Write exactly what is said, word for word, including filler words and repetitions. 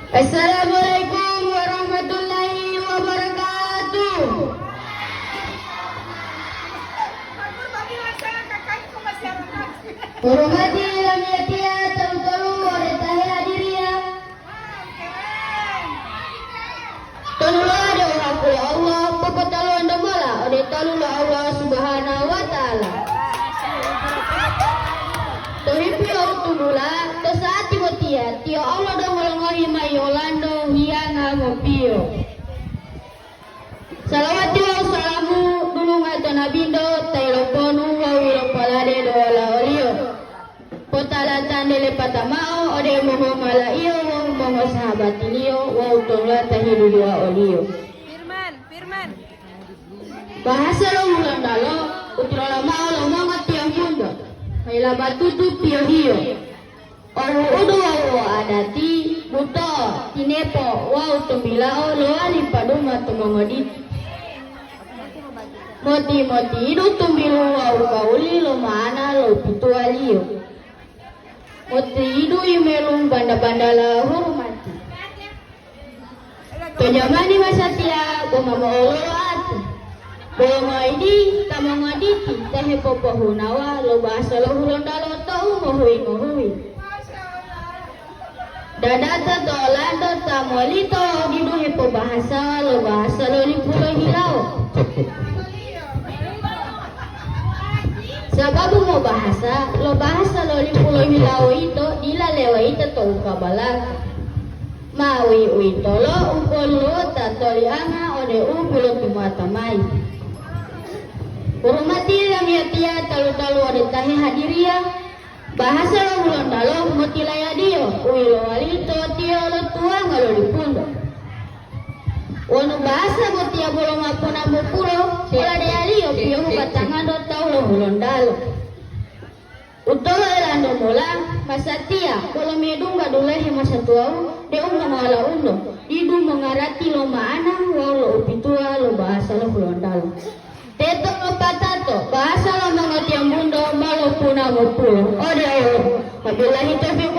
Assalamualaikum warahmatullahi wabarakatuh. Hurumati lamiyatiya talu-talu ode ta hehadiriya. Tonuloa de o haku lo Allah, popotaluwanto mola ode talu lo Allah Subhanahu wa Ta'ala. To himpiyo u tumula, to sa'ati botiya, Tiyo Allah donggo longohi mayi olanto hiyanga mopiyo. Salawati wawu salamu dulunga to Nabindo ta iloponu wawu ilopolade dowala oliyo. Potala tande lepata mao ode mongomalaiyo wawu mongosahabatiliyo wawu tola ta hiluduwa oliyo. Firman, firman. Bahasa lo Hulontalo u tilola mao lo mongotiyombunto, hila batutu piyohiyo. O wu'udu wawu o adati, buto, tinepo wawu tumbilao lowali paduma to mongoditi. Moti-motiyidu tumbilu wawu kawuli lo ma'ana lo pituwaliyo. Motiyidu yimelu banda-bandala hurumati. To jamani masatiya bo ma mo'ololo ati, bo ngoidi ta mongoditi ta hepopohunawa lo bahasa lo Hulontalo tou ngohuyi-ngohuyi. Dadata to olanto ta molito wawu didu hepobahasawa lo bahasa lo lipu lohihilawo. Sababu mobahasa lo bahasa lo lipu lohihilawo yito dila lewayita to ukabalaka. Ma uyi-uyitolo u poluwota tolianga ode u pilotumata mayi. Hurumati lamiyatiya talu-talu ode ta hehadiriya, bahasa lo Hulontalo motilayadiyo u yilowali to tiyo lo tuwanga lo lipunto. Wonu bahasa botiya bolo mapuna mopulo, oladeyaliyo piyohu batanga do tawu lo Hulontalo. Utolo elanto mola, masatiya, bolo medungga dulahe masa tuwawu, deu mongowalaundo didu mongarati lo ma'ana wawu lo upituwa lo bahasa lo Hulontalo. Teto lopatato, bahasa lo mongotiyombunto ma lopuna mopulo. Ode Allah, wabillahi taufiq